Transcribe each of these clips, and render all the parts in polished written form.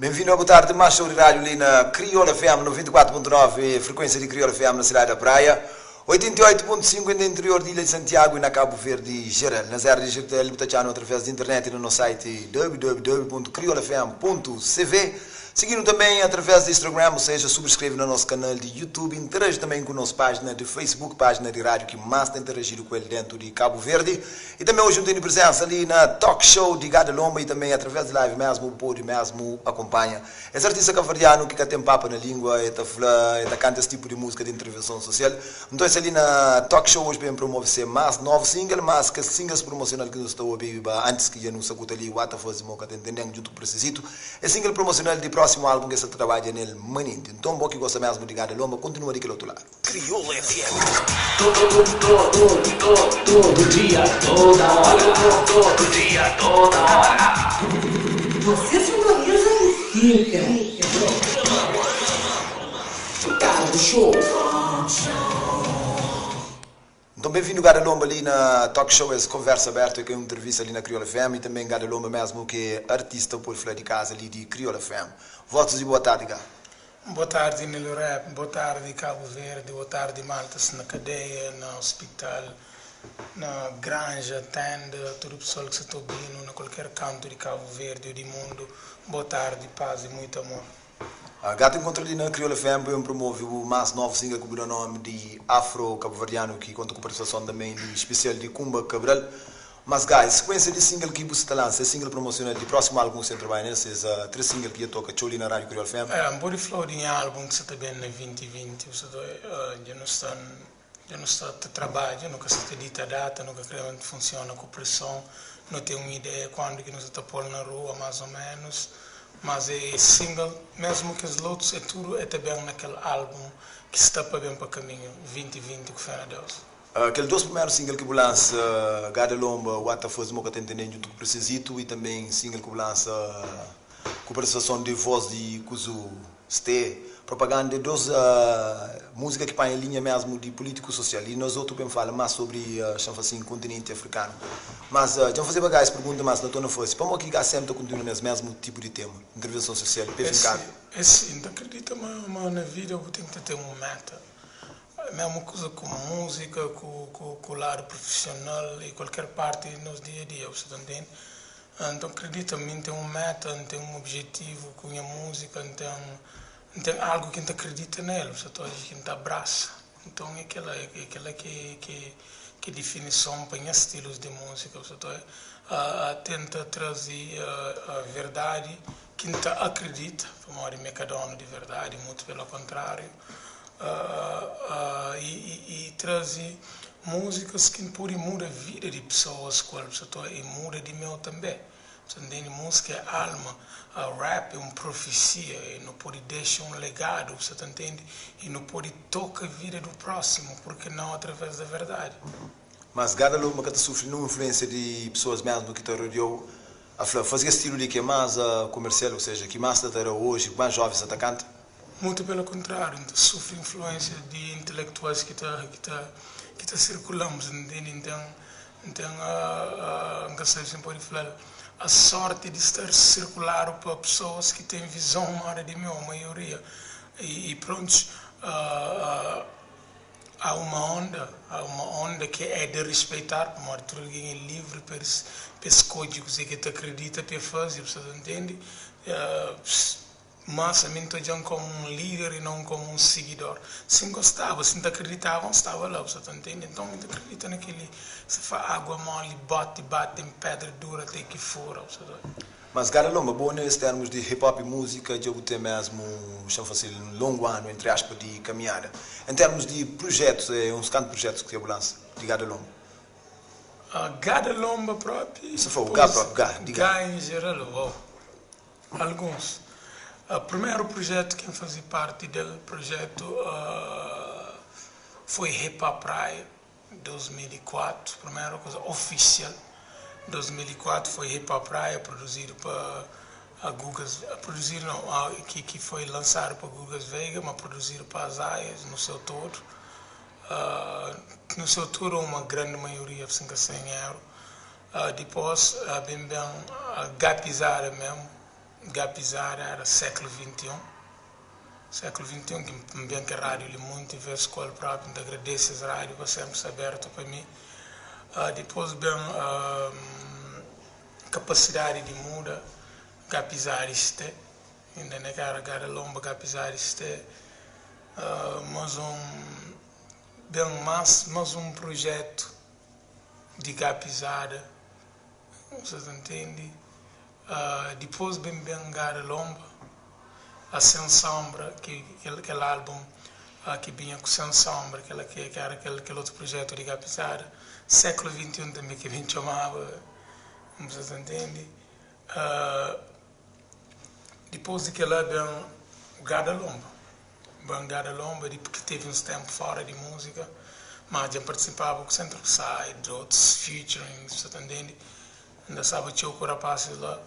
Benvindo a boa tarde, mais show de rádio ali na Crioula FM 94.9, frequência de Crioula FM na cidade da Praia, 88.5 no interior de Ilha de Santiago e na Cabo Verde geral. Nas áreas digital, Butachano através da internet e no nosso site www.criolafm.cv. Seguindo também através do Instagram, ou seja, subscreve no nosso canal de YouTube, interage também com a nossa página de Facebook, página de rádio que mais tem interagido com ele dentro de Cabo Verde. E também hoje não tem presença ali na Talk Show de Gada Lomba e também através de live mesmo, o pode mesmo acompanha. Esse artista cabo-verdiano que tem papa na língua, e tá fla, e tá canta esse tipo de música de intervenção social. Então esse ali na Talk Show hoje bem promove ser mais novo single, mas que singles promocional que nós está ouvindo antes que já não sacuta ali, o Ata faz moca tá entendendo junto com o Precisito. É single promocional de próximo álbum que se trabalha nele maninte. Então, bom que gosta mesmo de Gada Lomba, continua daquele outro lado. Crioula FM. Todo, todo, todo, todo dia, toda hora. Todo dia, toda hora. Você sintoniza e fica. Tarde Show. Então, bem-vindo Gada Lomba ali na Talk Show, essa conversa aberta que é uma entrevista ali na Crioula FM e também Gada Lomba mesmo que é artista por fora de casa ali de Crioula FM. Votos e boa tarde, Gá. Boa tarde, Nilo Rap. Boa tarde, Cabo Verde. Boa tarde, Malta, na cadeia, no hospital, na granja, tenda, todo o pessoal que está ouvindo, na qualquer canto de Cabo Verde ou do mundo. Boa tarde, paz e muito amor. A Gato encontra ali na Crioula FM, eu promove o mais novo single com o nome de Afro Cabo-Verdiano, que conta com participação também de especial de Kumba Cabral. Mas, guys, sequência de single que você lança, é single promocional de próximo álbum que você trabalha, né? Esses três singles que eu toco ali na Rádio Crioula FM. É, um body flow de álbum que você está bem na 2020, você tá, já não está já não está a trabalho, nunca se dita a data, nunca realmente funciona com pressão, não tem uma ideia quando que nós está pondo na rua, mais ou menos. Mas é single, mesmo que os outros, é tudo, é também naquele álbum que está para bem para caminho, 2020, com fé na Deus. Aquele dois primeiros singles que lança, Gada Lomba, What the Fuck, Moca Tentendendo, junto com o Precisito, e também single que lança com participação de voz de Kuzu Ste, propaganda de duas música que põe em linha mesmo de político social. E nós outros bem fala mais sobre, chama assim, continente africano. Mas já fazer bagais pergunta mais na tona fosse, como que sempre continua nesse mesmo tipo de tema, intervenção social, para ficar. Esse, então acredita, mas na vida eu tenho que ter uma meta. A mesma coisa com música, com o lado profissional e qualquer parte do nosso dia a dia, você tá entende? Então acredita em mim, tem uma meta, tem um objetivo com a música, tem algo que a gente acredita nele, você tá que a gente abraça. Então é aquela que definição para estilos de música, você tá tenta trazer a verdade que a gente acredita, como é cada um de verdade, muito pelo contrário. E trazer músicas que podem mudar a vida de pessoas, qual você tá, e muda de meu também. Você entende? Música é alma, a rap é uma profecia, e não pode deixar um legado, você tá entende? E não pode tocar a vida do próximo, porque não através da verdade. Mas cada luma que sofre uma influência de pessoas mesmo que te rodeou, a fazer estilo de que é mais comercial, ou seja, que mais está hoje, mais jovens atacante. Muito pelo contrário, então, sofre influência de intelectuais que tá, que tá, que tá circulando, entende? Então, não sei se pode falar, a sorte de estar circulado para pessoas que têm visão maior de mim, a maioria. E pronto, há uma onda que é de respeitar, porque todo alguém é livre para escolher o que te acredita para fazer, você entende? Mas a mim estou já como um líder e não como um seguidor. Se gostava, se não acreditava, estava lá, você tá entendendo? Então, eu acredito naquele, se faz água mole, bate, bate em pedra dura até que fura, você tá? Mas, cara, Lomba, bom nesses termos de hip hop e música, já vou ter mesmo, chama assim, um longo ano, entre aspas, de caminhada. Em termos de projetos, é uns cantos projetos que eu lanço, de Gada Lomba. Gada Lomba próprio? Se for o Gá próprio, Gá, diga. Gá em geral, oh, alguns. O primeiro projeto que eu fazia parte dele, projeto, foi Hip Hop Praia, 2004, primeira coisa oficial. 2004 foi Hip Hop Praia, produzido para a Gugas, produzido não, a, que, que foi lançado para Gugas Veiga, mas produzido para as Aias no seu todo. No seu todo, uma grande maioria, 5 a 100 euros. Depois, bem, bem, a gapizada mesmo. Gapizada era séklu 21. Séklu 21 ki N ben kel rádiu li monti ves ku el própi. N ta agradese es rádiu pa sénpri sta abértu pa mi. Dipôs ben kapasidadi di muda, Gapizada iste, inda ne ka era Gada Lomba, Gapizada iste, mas un ben más más un prujétu di Gapizada, Sa ta ntende? Dipôs ben ben Gada Lomba, a Sem Sombra, ki kel álbum ki binha ku Sem Sombra, kel ki éra kel otu prujétu di Gapizada, Séklu 21 tanbê ki ben txomaba, Sa ta ntende? Dipôs di kel-la ben Gada Lomba. Ben Gada Lomba, di ki tevi uns ténpu fóra di múzika, má dja N partisipaba ku Central Side, otus featurings, sa ta ntende? N dasaba txeu ku rapasis la.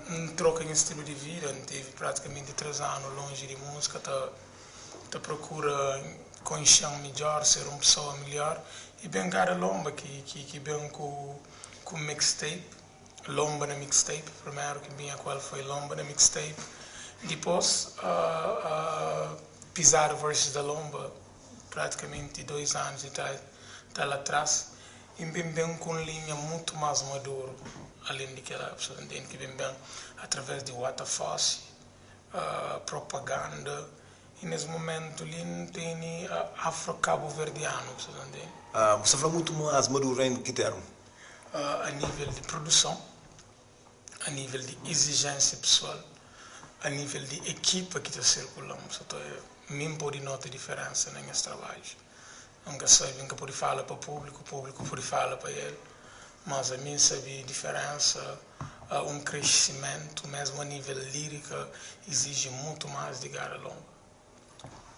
N troka nha stilu di vida, N tevi pratikamenti 3 anu lonji di múzika ta ta prokura konxe-m midjór, ser un pesoa midjór. I ben Gada Lomba ki ki ben ku ku mixtape, Lomba na Mixtape, primeru ki N binha ku el foi Lomba na Mixtape, dipôs Pizada Versus da Lomba, pratikamenti 2 anus i tal atrás, i N ben ben ku un linha mutu más maduru, alén di kela, pesoas ntende ki ben ben através di What a Fosse, Propaganda, i nes mumentu li N tene Afro-Kabuverdianu, pesoas ntende. Bu sta fla mutu más maduru en ki termu? A nível di produson, a nível di izijénsia pesoal, a nível di ekipa ki ta sirkula-m. Sa ta mi N pode nota diferénsa na nhas trabadju. N ka sabe, N ka pode fala pa públiku, públiku pode fala pa el, mas ami N sabe diferénsa, un kresimentu, mésmu a nível lírika, iziji mutu más di Gara Longa.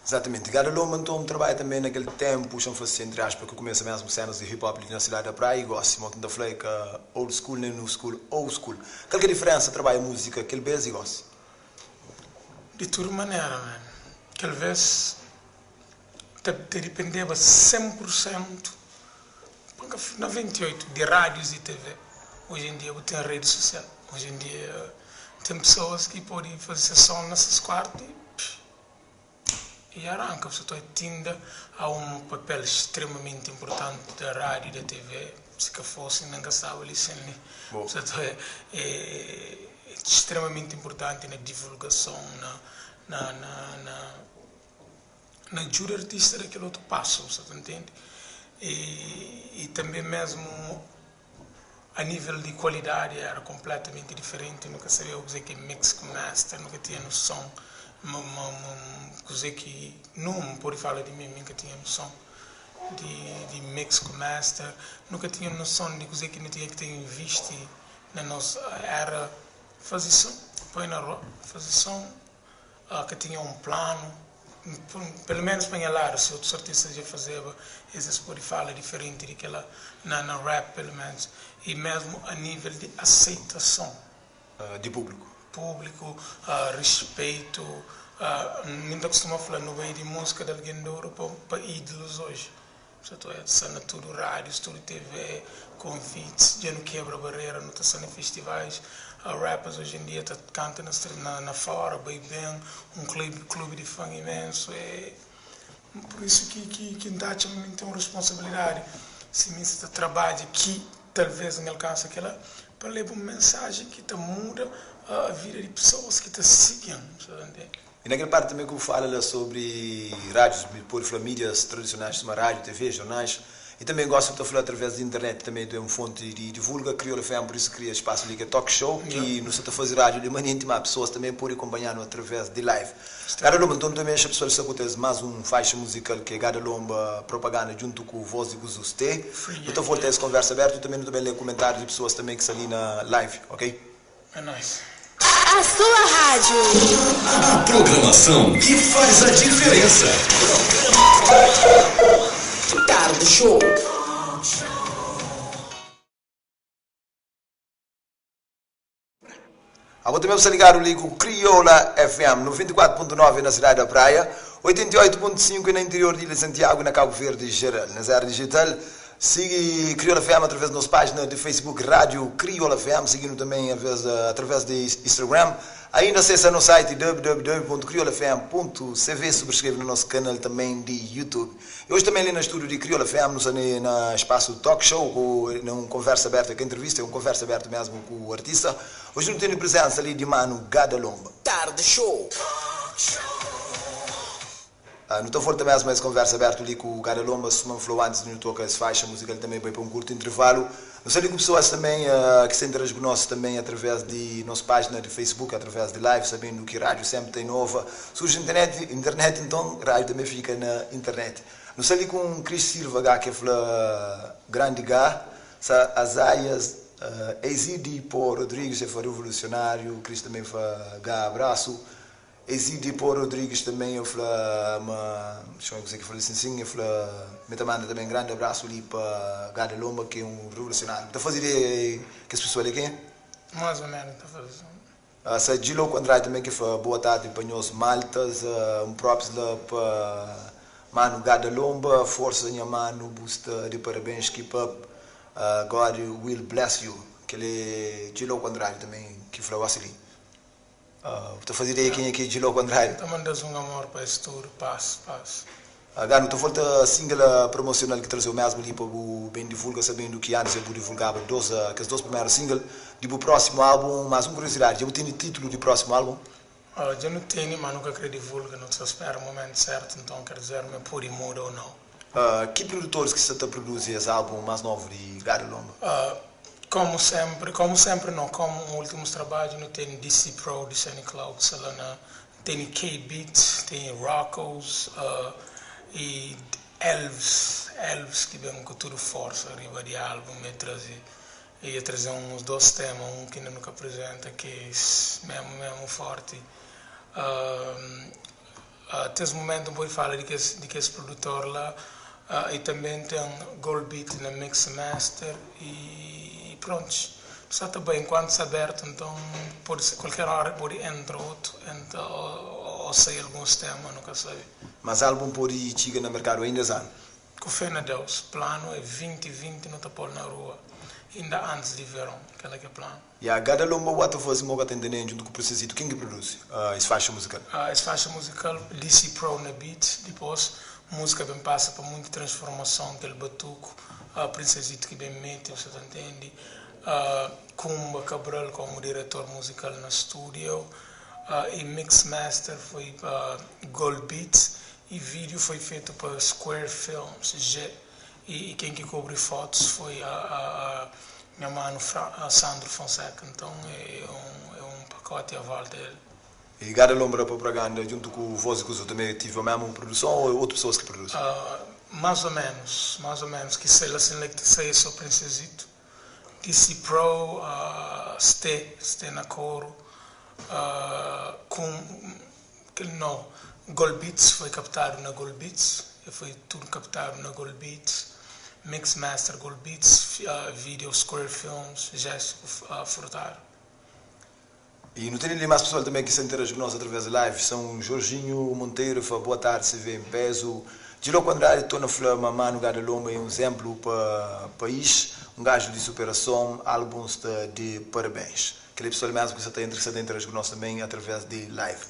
Exatamente. Gada Lomba nton trabadja tanbe na kel tempu, xa-m fla si, entri aspas, ki kumesa mesmu senas di hip hop li na sidadi da Praia i gosi, mo ki N ta fla, e ka old school nen new school, old school. Kal ki é diferensa trabadja muzika kel bes i gosi? Di tudu manera, man, kel bes ta ta dipendeba 100 pur sentu, pa N ka fla 98, di radius i TV. Oji en dia bu ten redi sosial, oji en dia ten pesoas ki pode faze ses son na ses kuartu i psh. E aranka bu sa ta tinda há un papel extremamenti inpurtanti da rádiu i da TV, si ka fosi N ka staba li sen li. Bu sa ta é extremamenti inpurtanti na divulgason, na na na na na djuda artista da kel otu pasu, bu sa ta ntende? E e tanbe mesmu a nível di kualidadi éra konpletamenti diferenti, nu ka sabeba kuzê ki é mix ku master, nu ka tinha noson ma ma ma kuzê ki, nu, N pode fala di mi, mi N ka tinha noson di di mix ku master, nu ka tinha noson di kuzê ki nu tinha ki ta invisti na nos, éra faze son, poi na rua, faze son. Ka tinha un planu, pelu menus pa nha ladu, si otus artistas dja fazeba, es es pode fala diferenti di kela na na rap pelu menus, i mesmu a nivel di aseitason. Di publiku. Publiku, rispeitu, mi nta kustuma fla, nu bai di musika di algen di oru pa idulus oji. Sa ta sta na tudu rádius, tudu TV, konvitis, dja nu kebra barera, nu ta sta na festivais, rappers oji en dia ta kanta na street, na fora, bai ben, un clube clube di fan imensu, é pur isu ki ki ki N ta atxa ma mi N ten un responsabilidadi, si mi sta trabadja ki talvez N alkansa kila, pa leba un mensajen ki ta muda a vida di pesoas ki ta sigi-m, sa ta ntende? I na kel parti tanbe ku bu fala la sobri radius, bu pode fla midias tradisionais sima radiu, TV, jornais, i tanbe gosi bu ta fla atraves di internet tanbe tu e un fonti di divulga Kriolu FM, pur isu kria spasu li ke Talk Show ki nu sa ta fazi radiu li manenti ma pesoas tanbe pode konpanha-nu atraves di live. Gada Lomba, nton nu ta mexa pesoal sta ku ta es mas un faixa muzikal ke Gada Lomba Propaganda djuntu ku Voz di Guzus Te. Nu ta volta es konversa abertu tanbe nu ta ben le kumentarius di pesoas tanbe ki sta li na live, ok? É nóis. A sua rádio. A programação que faz a diferença. Tarde Show. Abo tanbe bu sta ligadu li ku Krioula FM 94.9 na Sidadi da Praia, 88.5 na interior di Ilha di Santiagu i na Kabu Verdi jeral. Nes era dijital. Sigi Kriola FM através di nos pájina di Facebook Rádio Kriola FM, sigi-nu tanbê através di Instagram. Ainda asesa nos site www.kriolafm.cv, subskreve na nos kanal tanbê di YouTube. I oji tanbê li na stúdiu di Kriola FM nu sta na spasu Talk Show ku na un konversa abertu, é ka entrevista, é un konversa abertu mesmu ku artista. Oji nu tene prizensa li di Manu Gada Lomba. Tarde Show. Nu ta volta mesmu a es konversa abertu li ku Gada Lomba, suma N flou antis di nu toka es faixa muzikal tanbe bai pa un kurtu intervalu. Nu sta li ku pesoas tanbe ki sta interagi ku nos tanbe atraves di nos pajina di Facebook, atraves di live, sabendu ki radiu senpri ta inova. Surji internet, internet nton radiu tanbe fika na internet. Nu sta li ku un Cris Silva Gá ke fla grandi Gá, sa Azaias Eizidi Po Rodrigues e fla revolucionário, Cris tanbe fla Gá abrasu. Exidi Paul Rodrigues também el fla ma txeu kuzê ki fla sin sin el fla me ta manda também grande abraço li pa Gada Lomba ki é um revolucionário ta faze ideia kes pessoa li é kenha? Mais ou menos ta faze. Sa Djilo ku Andrade também ki fla boa tarde pa nhos maltas um props la pa mano Gada Lomba força nha mano bu sta de parabéns keep up God will bless you kel é Djilo ku Andrade também ki fla gosi li. Bu ta faze ideia kenha ki é Djiló ku Andrade? Ta manda-s un amor pa es tudu, pas, pas. Gá, nu ta volta single promosional ki traze-u mesmu li pa bu ben divulga, sabendu ki antis dja bu divulgaba dos, kes dos primeru single di bu prósimu álbum. Mas un kuriosidadi, dja bu tene títulu di prósimu álbum? Dja nu tene, ma nu ka kre divulga, nu ta spera mumentu sértu, nton ker dizer ma pode muda ou nau. Ki produtoris ki sta ta produzi es álbum más novu di Gado Lomba? Komu sempri, komu sempri no, komu ultimus trabadju nu teni DC Pro di Sunny Cloud sta la na, teni K-Beat, teni Rocko's y Elvis, Elvis ki ben ku tudu forsa riba di album e traze, e traze uns dos tema, un ki inda nu ka apresenta ki é memu memu forti. Até es mumentu N pode fala di kes di kes produtor la y tanbe ten Gold Beat na mix master y prontos. Sa ta bai enkuantu sta abertu nton pode ser kualker ora pode entra otu entra o sai alguns tema nu ka sabe. Mas album pode txiga na merkadu ainda es anu? Ku fé na Deus, planu é 2020 nu ta pol na rua inda antis di veron, kela ke planu. Ya Gada Lomba bu ata fazi mo ka ta entende djuntu ku Princesito ken ki produzi es faixa musical? Es faixa musical DC Pro na beat dipos musica ben pasa pa munti transformason kel batuku Princesito ki ben meti bu sa ta ntende Kumba Cabral komu diretor musical na studio y mix master foi pa Gold Beats y video foi fetu pa Square Films G Y ken ki kubri fotus foi a nha manu Sandro Fonseca. Nton é un pakoti a volta el. Y Gada Lombra pa Praganda djuntu ku Voz di Kuzu tanbe tive omesmu produson o otu pesoas ki produzi? Más o menus, más o menus. Ki sai la sin la ki ta sai é so Princesito. DC Pro, Ste, Ste na koru, ku kel no Gold Beats foi kaptadu na Gold Beats, e foi tudu kaptadu na Gold Beats, Mix Master Gold Beats, Video Square Films, Jéssico Furtado. E nu tene li mas pessoal também ki sta interagi ku nos através di live, são Jorginho Monteiro fla boa tarde CV em peso, Djiloco Andrade torna fla ma Manu Gada Lomba é um exemplo pa país, um gajo di superason, álbum sta de parabéns. Kel é pessoal mesmo ki sta ta entra ki sta ta interagi ku nos também através di live.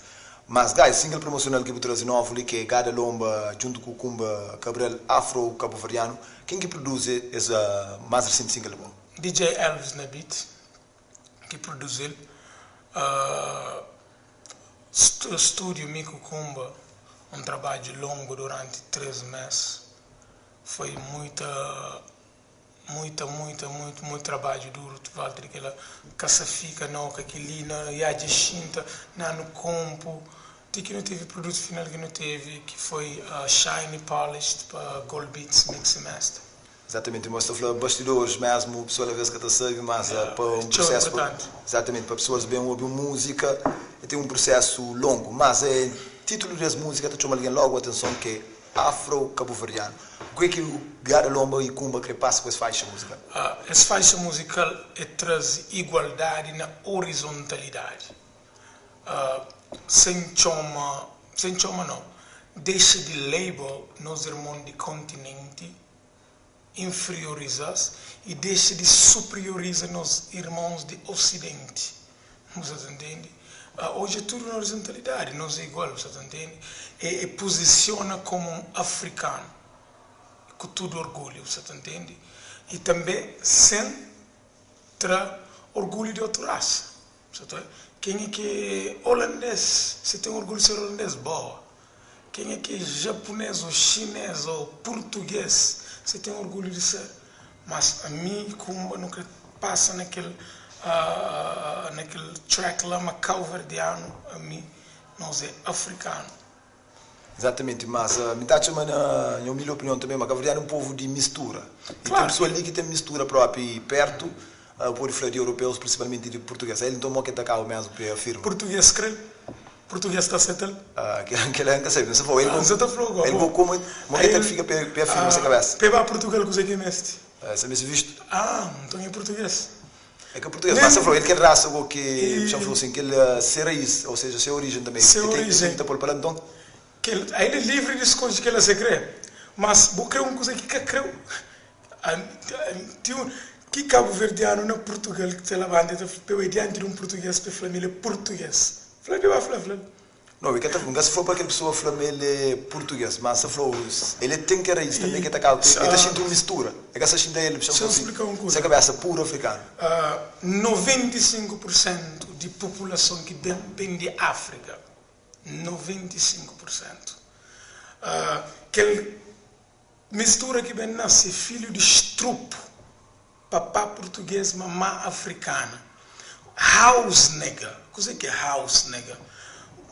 Mas guys, single promocional ki bu traze novu li ki é Gada Lomba djuntu ku Kumba Cabral Afro Caboverdiano, ken ki produzi es mas recente single di bo? DJ Elvis na beat ki produzi-l, Studio mi ku Kumba un trabadju longu duranti 3 mes, foi muita Muita muita muito muito trabadju duru volta di kela ka sa fika nau ka keli na ya dja xinta na nu konpu ti ki nu tevi produtu final ki nu tevi ki foi shiny polished pa gold beats mix and master. Exatamente, mos ta fla bastidores mesmo, pessoal às vezes ka ta sabe, mas pa um Txeu processo pa, importanti. exatamente, pa pessoas bem obi um música, é tem um processo longo, mas é título des música ta txoma alguém logo atenção que é Afro-Kabuverdianu. Kue ki Gada Lomba y Kumba kre pasa ku es faixa muzikal? Es faixa muzikal e traze igualdadi na orizontalidadi. Sen txoma, sen txoma nau, dexa di label nos irmon di kontinenti. inferioriza-s i dexa di superioriza nos irmons di Osidenti. Bu sa ta ntende? Odja tudu na orizontalidadi, nos é igual, bu sa ta ntende? E puzisiona komu un afrikanu ku tudu orgulhu, bu sa ta ntende? I tanbe sen tra orgulhu di otu rasa, bu sa ta oja? Kenha ki é olandês, si ten orgulhu di ser olandês, boa! Kenha ki é japunês ô xinês ô purtugês, si ten orgulhu di ser. Mas ami Kumba nu kre pasa na kel na kel track la ma kauverdianu ami nos é afrikanu. Exatamente, mas mi ta atxa ma na nha humilde opinion tanbe ma kaverdianu é un povu di mistura e ten Klaru. pesoa li ki ten mistura propi pertu pode fla di europeus principalmente di português el nton mo ke ta kaba mesmu pe afirma. Português kre-l, português ta aseta-l. Kela N ka sabe, N sa fla-u el N sa ta fla-u el go komo mo ke ta fika pe pe afirma se kabesa. Pe ba Portugal kuze ke meste? Se meste vistu. Ah, nton é português. É ka português, mas sa fla-u el kel rasa go ke xa fla-u sin kel se raiz, ou seja se origem tanbe Se el ten origem. ki ta pô-l pa la nton. Kel el é livri di skodje kela se kre, mas bu kre un kuza ki ka kreu. Ti un ki kabuverdianu na Purtugal ki ta labanta i ta fla pa é dianti di un purtuges pa e fla ma el é purtuges. Fla di ba fla fla-l. No, e ka ta fla, nka sa fla pa kel pesoa fla ma el é purtuges, ma sa fla el é ten ke raiz tanbe ke ta kaba ku el ta xinti un mistura, e ka sa xinti el Xa N splika un se kuza. kabesa puru afrikanu. 95 pursentu di populason ki ben, ben di Afrika. 95 pursentu. Kel Mistura ki ben nase filhu di strupu, papá purtuges, mamá afrikana. House nigga, kuze ki é house nigga?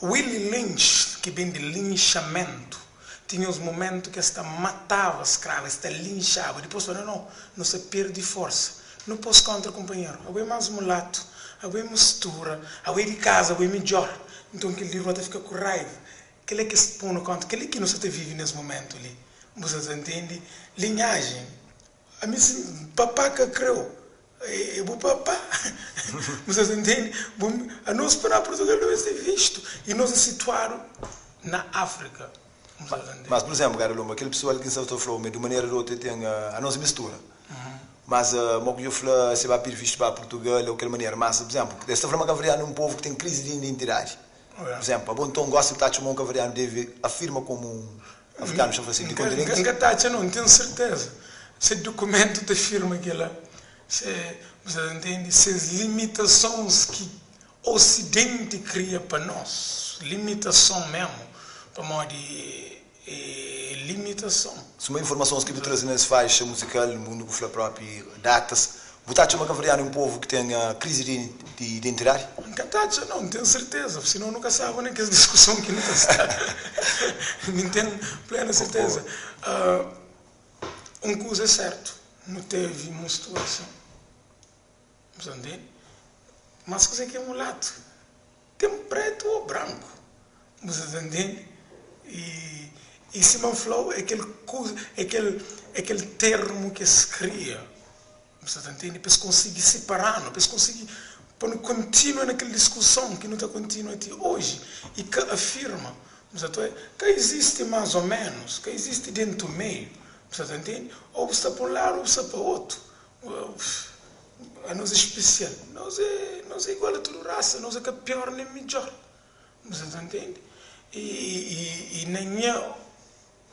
Willie Lynch ki ben di linxamentu, tinha uns mumentu ki es ta matava skravu, es ta linxaba, dipos fla, no, no, nu sta perdi forsa, nu pos kontra kunpanheru, abo é más mulatu, abo é mistura, abo é di kaza, abo é midjor. Nton kel di rua ta fika ku raiva, Kel-li ki es pô-nu kónta, kel-li ki nu sa ta vive nes momentu li. Bu sa ta ntende? Linhajen. Ami si papá ka krê-u, é bu papá. Bu sa ta ntende? Bu, anos pa na Purtugal nu meste vistu i nos é situadu na Áfrika. Bu sa ta ntende? Mas, pur izénplu, Gada Lomba, kel pesoal ki N sa ta fla-u ma di un manera di otu el ten anos mistura. Mas, mo ki djo fla, se ba pidi vistu pa Purtugal ou kel manera. Mas, pur izénplu, es ta fla ma kabuverdianu é un povu ki ten krizi di identidadi. Pur izénplu, abo nton gosi bu ta atxa ma un kabuverdianu debe afirma komu un afrikanu, xa fla si, di kontinenti? N ka ta atxa nau, N ten serteza. Se dukumentu ta afirma kila, se, bu sa ta ntende, ses limitasons ki Osidenti kria pa nos, limitason memu, pamodi é limitason. Suma informasons ki bu traze na es faixa muzikal, mundu bu fla propi datas, bu ta atxa ma kabuverdianu é un povu ki ten krizi di identidadi? N ka ta atxa nau, N ten serteza, sinon nu ka staba na kes diskuson ki nu ta sta. N ten plena serteza. Un kuza é sertu, nu tevi musturason. Bu ta ntende? Mas kuzê ki é mulatu? Ten pretu ô branku. Bu sa ta ntende? I, i sima N fla-u, é kel kuza, é kel, é kel termu ki es kria, bu sa ta ntende? Pa es konsigi sipara-nu, pa es konsigi, pa nu kontinua na kel diskuson ki nu ta kontinua ti oji i ka afirma, bu sa ta oja? Ka izisti más ô ménus, ka izisti déntu meiu, bu sa ta ntende? Ô bu sta pa un ladu ô bu sta pa otu. Anos é spesial, nos é, nos é igual a tudu rasa, nos é ka pior nen midjor. Bu sa ta ntende? I, i, i na nha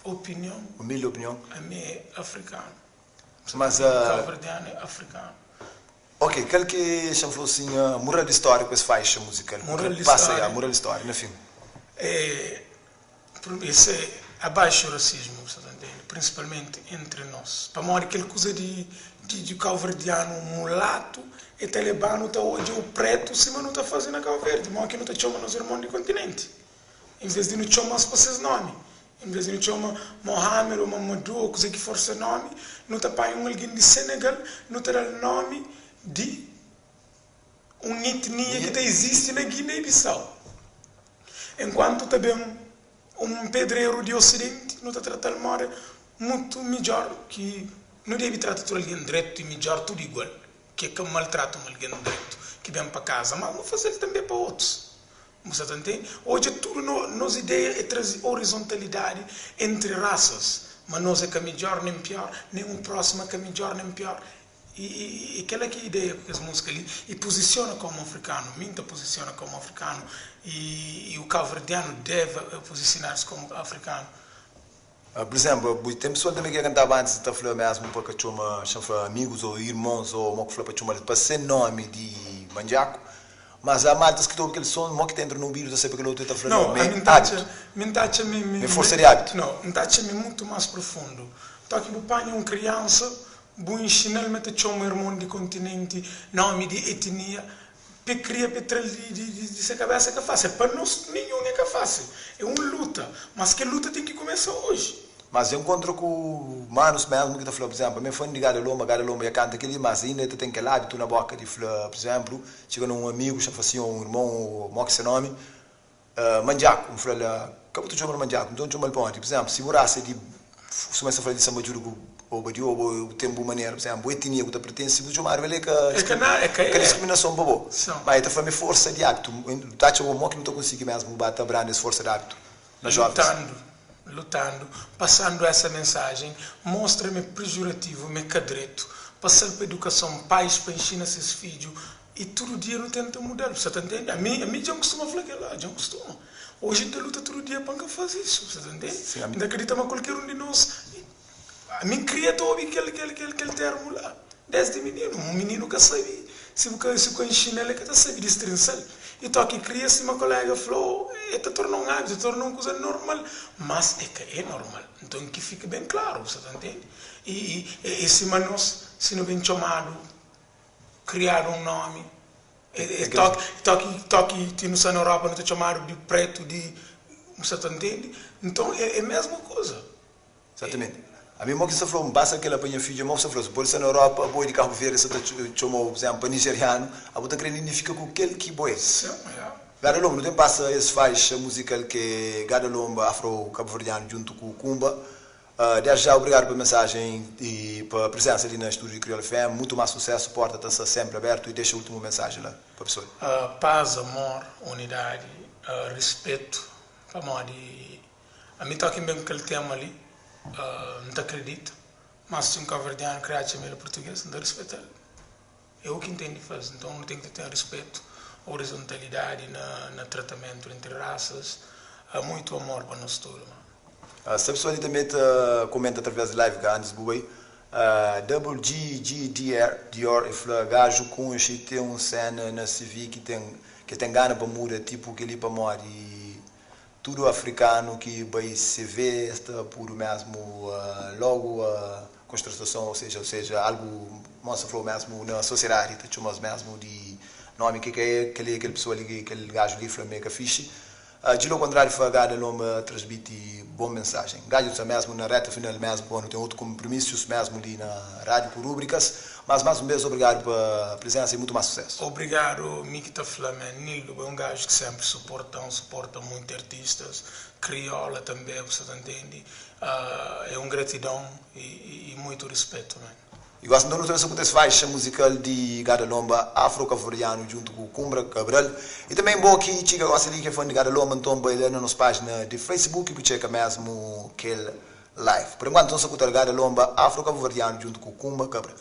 opinion, Humilde opinion. ami é afrikanu. Mas, Kabuverdianu é afrikanu. Ok, kal ki xa-m fla-u sin, mural di stória ku es faixa muzikal? Mural di Pasa stória? ya, mural di stória, na fin. É, es é abaixo rasismu, bu sa ta ntende? Prinsipalmenti entri nos. Pamodi kel kuza di, di, di kauverdianu mulatu E ta leba-nu ta odja u pretu sima nu ta faze na Kau Verdi, moki nu ta txoma nos irmon di kontinenti, en ves di nu txoma-s pa ses nomi. En ves di nu txoma Mohamed ô Mamadou ô kuze ki for se nomi, nu ta panha un algen di Senegal, nu ta da-l nomi di un etnia ki ta izisti na Guiné-Bissau. Enkuantu ta ben un pedreru di Osidenti, nu ta trata-l moda mutu midjor ki nu debe trata tudu algen dretu i midjor, tudu igual. Ki é ka maltrata un algen dretu ki ben pa kaza, mas nu faze-l tanbe pa otus. Bu sa ta ntende? Odja, tudu no, nos ideia é traze orizontalidadi entri rasas. Ma nos é ka midjór nen piór, nen un prósimu é ka midjór nen piór. I, i, i kel-la ki é ideia ku kes múzika li. I puzisiona komu afrikanu. Mi N ta puzisiona komu afrikanu i, i o kabuverdianu deve pozisionar-se komu afrikanu. Pur izénplu, bu ten pesoa tanbê ki kantaba antis ta fla mésmu pa ka txoma, xa fla amigus ô irmons ô mo ki fla pa txoma-l pa se nómi di mandjaku. Mas há maltas ki ta obi kel son, mo ki ta entra na obidu ta sabe kel otu e ta fla No, no, ami m'é N ta atxa, ábitu, mi N ta atxa mi, mi, m'é forsa mi, di ábitu. no, N ta atxa mi mutu más profundu. Toki bu panha un kriansa, bu inxina-l ma ta txoma irmon di kontinenti nómi di etnia, pe kria pe tra-l di, di, di, di se kabésa é ka fásil. Pa nos ninhun é ka fásil. É un luta, mas kel luta ten ki kumesa oji. Mas dja nkontra ku manus mesmu ki ta fla, pur izénplu, ami é fã di Gada Lomba, Gada Lomba dja kanta kel-li, mas inda el ta ten kel ábitu na bóka di fla, pur izénplu, txiga na un amigu, xa fla sin, ô un irmon, ô mó ki se nómi, Mandjaku, N fla-l, Ka bu ta txoma-l Mandjaku, nton txoma-l pamodi? Pur izénplu, si bu rasa é di, suma es ta fla di Sanbadjudu ku ô Badiu, ô bu ten bu manera, pur izénplu, bu etnia ku ta pertense, si bu txomadu el é ka É ka na, é ka ka é. diskriminason pa bo. São. Má el ta fla ma é forsa di ábitu. Bu ta atxa bo mó ki nu ta konsigi mésmu ba ta branda es forsa di ábitu na jovens? Lutando, lutando, passando essa mensagem, mostra ma é pejorativo, ma é ka dretu, passa-l pa educação, pais pa inxina ses fidju, i tudu dia nu tenta muda-l, bu sa ta ntende? Ami, ami dja N kustuma fla kel-la, dja N kustuma. Oji N ta luta tudu dia pa N ka faze isu, bu sa ta ntende? Sim, ami. N ta kridita ma kualker un di nos, ami N kria ta obi kel, kel, kel, kel termu la, desdi mininu. Un mininu ka sabe, si bu ka, si bu ka inxina-l, el ka ta sabe distrinsa-l. I toki kria, sima kolega fla-u, el ta torna un ábitu, el ta torna un kuza normal. Mas e ka é normal. Nton ki fika ben klaru, bu sa ta ntende? I, i, i sima nos, si nu ben txomadu kriadu un nomi. E toki, toki, toki ti nu sta na Europa nu ta txomadu di pretu, di, bu sa ta ntende? Nton é, é mesmu kuza. Exatamente. Ami mo ki sa fla-u, basta kel-la pa nha fidju, mo ki sa fla-u, si pode sta na Europa, abo é di Cabo Verde, sa ta txoma-u, pur izénplu, pa nigerianu, abo ta kre identifika ku kel ki bo é. Sim, ya. Gada Lomba, nu ten pasa es faixa muzikal ke Gada Lomba afro-kabuverdianu djuntu ku Kumba. Desde já obrigadu pa mensajen y pa presensa li na studio di Kriol FM. Mutu mas susesu, porta ta sta senpri abertu y dexa ultimu mensajen la pa pesoal. Paz, amor, unidadi, rispetu, pamodi ami toki ben ku kel tema li, N ta kridita, mas si un kabuverdianu kre atxa mi el português, N ta rispetal. É u ki N ten di faze. Nton nu ten ki ten rispetu, orizontalidadi na na tratamentu entri rasas, muitu amor pa nos tudu. Sta pessoal li també ta comenta através di live ka antes bu bai WGGDR Dior e fla gajo conxe tem um cena na CV ki tem ke tem gana pa muda tipo keli pamodi tudo africano ki bai CV esta pudu mesmo logo constrastason ou seja ou seja algo mosa flau mesmo na sociedade ta txomas mesmo di nome ke ka é keli kel pessoa li kel gajo li fla me ka fixe Djila o kontrariu fla gada lomba transmiti bon mensajen. Gadja sta mesmu na reta final mesmu pamo nu ten otu konprimisius mesmu li na radiu ku rubrikas. Mas mas un bes obrigadu pa prizensa i mutu mas susesu. Obrigado mi ki ta fla man Nildo bo é um gajo ki sempre suportam suporta muito artistas criola tambe bu sa ta ntende é um gratidão e muito respeto man. I gosi nton nu ta ben sukuta es faixa muzikal di Gada Lomba afro-kabuverdianu djuntu ku Kumbra Cabral. I tanben bo ki txiga gosi li ki é fan di Gada Lomba nton bai la na nos pajina di Facebook bu txeka mesmu kel live. Por enkuantu nton sukuta Gada Lomba afro-kabuverdianu djuntu ku Kumbra Cabral.